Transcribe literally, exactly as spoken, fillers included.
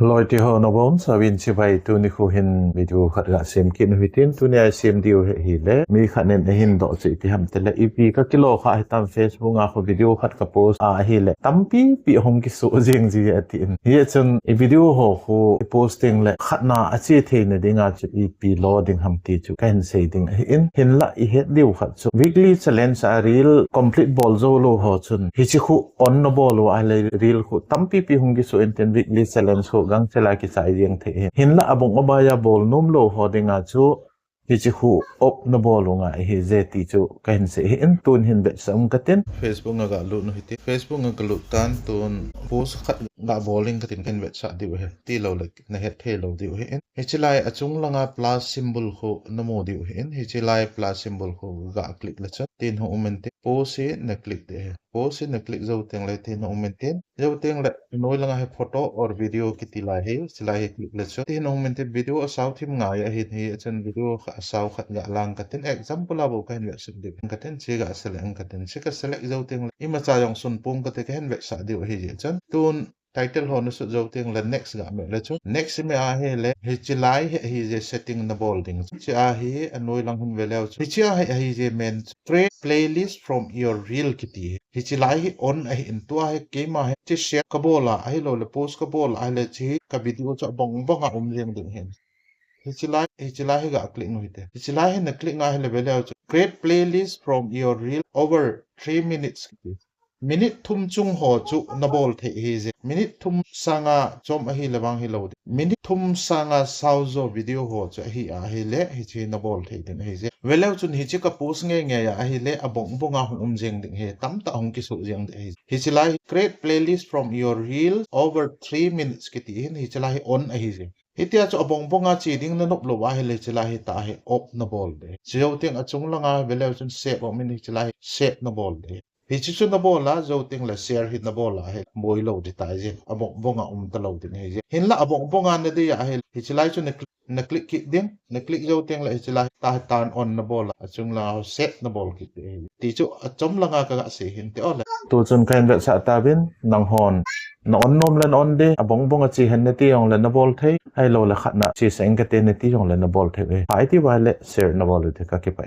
Loi ti ho nabonchauvin chibai. Tuni khu hin video khat ga sem kit u hitin, tuni a sem diu hi ahile mi khat nin ahin doh chu iti ham tile, ipi ka kilo kha hitam, Facebook a khu video khat ka post a ahile tampi pi hung kisoh jeng ji atin. Hichun i video ho khu i post teng le khatna a che theina dinga chu ipi lo ding ham ti chu kahin sei ding ahin. Hinla i het diu khat chu weekly challenge a reel complete bol jou lou ho chun hichi khu on nabol uva ahile reel khu tampi pi hung kisoh intin, weekly challenge khu gangchel a kichai jeng thei ahi. Hinla abang abaiya bol nom lou ho dinga chu hichi khu off nabol u ngai ahije ti chu kahin sei ahin, tun hin vetsah ung katin. Facebook a ga lut u hite. Facebook a ga lut tan, tun post khat ga bol ing katin kahin vetsah diu ahi. Tilou le na het thei lou diu ahin. Hichi lai achung langa plus symbol khu namu diu ahin. Hichi lai plus symbol khu ga click le chun tin hung um intin, post hi na click ding ahi. Post hi na click jou teng le tin hung um intin, jou teng le noi langa hi photo or video kiti lai hi, hichi lai hi click le chun tin hung um intin, video asao thim ngai ahin, hichun video kha asao khat ga lang katin, example a bou kahin vetsah diu katin, hichi ga select ing katin. Hichi ka select jou teng le imacha jong sun pong kate kahin vetsah diu ahi. Hichun tun title ho na sut jou teng le next ga me le chun, next me ahile hichi lai hi ahije setting nabol ding. Hichi a hi anoi lang hin ve leu chun, hichi a hi ahije main create playlist from your reel kiti hi. Hichi lai hi on ahin, tua hi keima hi hichi share ka bol a ahilou le post ka bol a ahile hichi ka video chu abang bang a um jeng ding ahin. Hichi lai, hichi lai hi ga click u hite. Hichi lai hi na click nga ahile ve leu chun create playlist from your reel over three minutes kiti. Minute thum chung ho chu nabol thei ahije. Minute thum sanga chom ahile vang hilou ding. Minute thum sanga sao jo video ho chu ahi ahile hichi nabol thei ding ahije. Ve leu chun hichi ka post ngei ngei a ahile abang bang a hung um jeng ding ahi, tamtah hung kisoh jeng ding ahi. Hichi lai hi create playlist from your reel over three minutes kiti hin, hichi lai hi on ahije. Hitia chu abang bang a che ding na nop lou ahile hichi lai hi tah hi off nabol ding. Chujou teng achung langa ve leu chun save option, hichi lai hi save nabol ding. Hichi chu nabol a, jou teng le share hi nabol a hi boi lou ding tai je. Abang bang a um talou ding ahije. Hinla abang bang a na dei ahile hichi lai chu na click, na click kit ding. Na click jou teng le hichi lai tah hi turn on nabol a, achung langa save nabol kit ding ahi. Ti chu achom langa ka ga sei hin ti o le. Tu chun kahin vetsah tauvin, nanghon na on nom le na on ding, abang bang a che hen nati jong le nabol thei, ahilou le khatna che sah ing kate nati jong le nabol thei. Ahi, iti uva le share nabol u hite, ka kipah e.